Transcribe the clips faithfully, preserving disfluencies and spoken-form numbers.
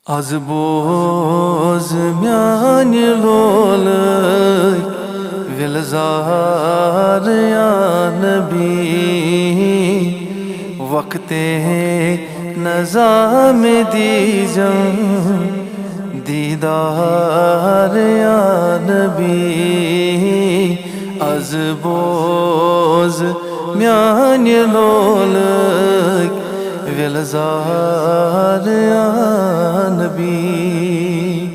از بوز میانہِ لولٕکۍ وِلزار یا نبی، وقتِ نزا مےٚ دیٖزٮ۪م دیٖدار یا نبی۔ از بوز میانہِ لولٕکۍ وِلزار یا نبی۔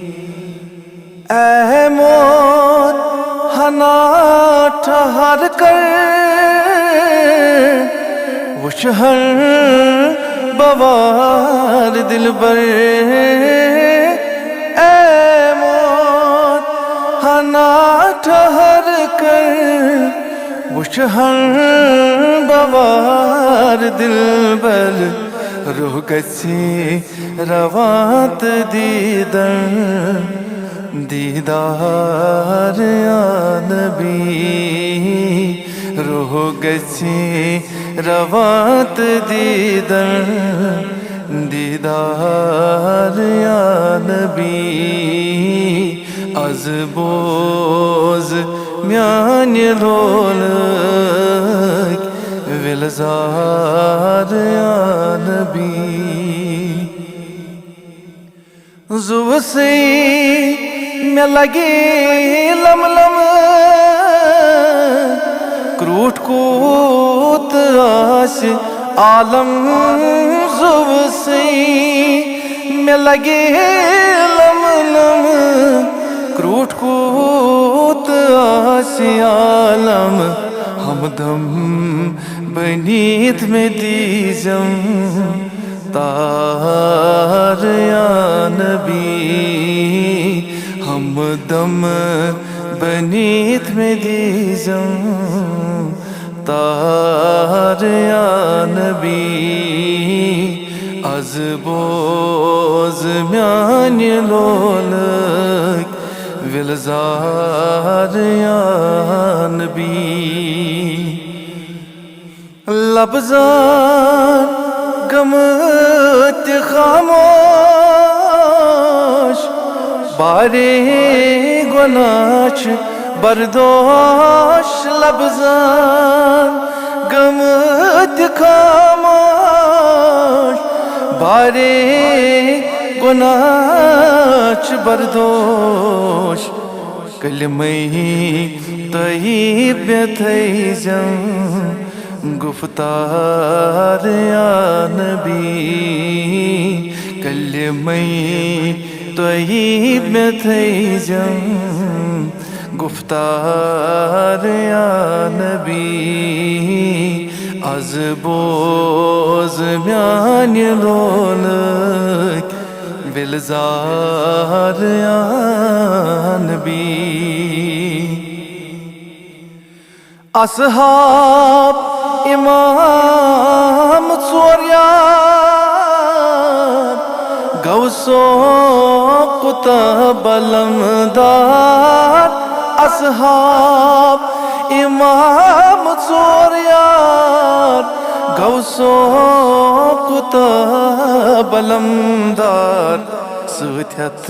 اے موت ہنا ٹھہر کر، وچھ ہن بوار دلبر۔ اے موت ہنا ٹھہر کر، وچھ ہن بوار دلبر۔ روح گژھِ رواں تہٕ دیٖدن دیٖدار یا نبی۔ روح گژھِ رواں تہٕ دیٖدن دیٖدار یا نبی۔ از بوز میانہِ لولٕکۍ وِلزار یا نبی۔ زُوسٕے مےٚ لگے لم لم، کرٛوٗٹھ کوٗت آسہِ عالم۔ زُوسٕے مےٚ لگے لم لم، کرٛوٗٹھ کوٗت آسہِ عالم۔ ہمدم بٔنِتھ مےٚ دیٖزٮ۪م تار یا نبی۔ ہمدم بٔنِتھ مےٚ دیٖزٮ۪م تار یا نبی۔ از بوز میانہِ لولٕکۍ وِلزار یا نبی۔ لبزن گٔمٕتۍ خاموش، بارے گۄناہ چھِ بردوش۔ لبزن گٔمٕتۍ خاموش، بارے گۄناہ چھِ بردوش۔ کلمے طیب مےٚ تھٲیزٮ۪م گفتار یا نبی۔ کلمے طیب مےٚ تھٲیزٮ۪م گفتار یا نبی۔ از بوز میانہِ لولٕکۍ وِلزار یا نبی۔ اصحاب امام ژور یار، غوثو قطب علمدار۔ اصحاب امام ژور یار، غوثو قطب علمدار۔ سۭتۍ ہٮ۪تھ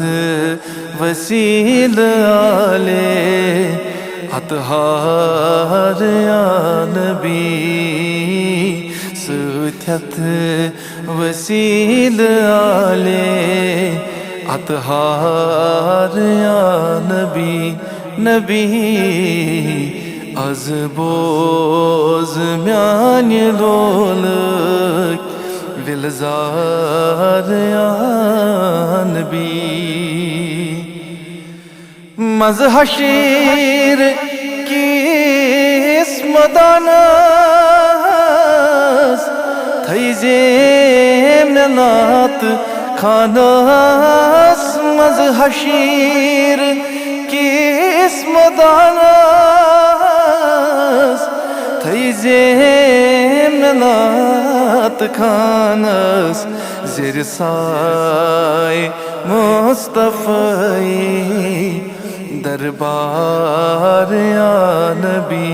وسیلہٕ آلے اطہار یا نبی۔ سۭتۍ ہٮ۪تھ وسیلہٕ آلے اطہار یا نبی۔ نبی، از بوز میانہِ لولٕکۍ وِلزار یا نبی۔ منٛزٕ حشیر کِس مٲدانس تھٲیزے مےٚ نعت خانس۔ منٛزٕ حشیر کِس مٲدانس تھٲیزے مےٚ نعت خانس۔ زیر سایہِ مصطفی دربار یا نبی۔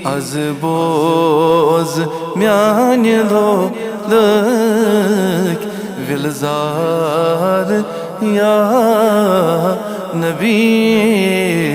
از بوز میانہِ لولٕکۍ گلزار یا نبی۔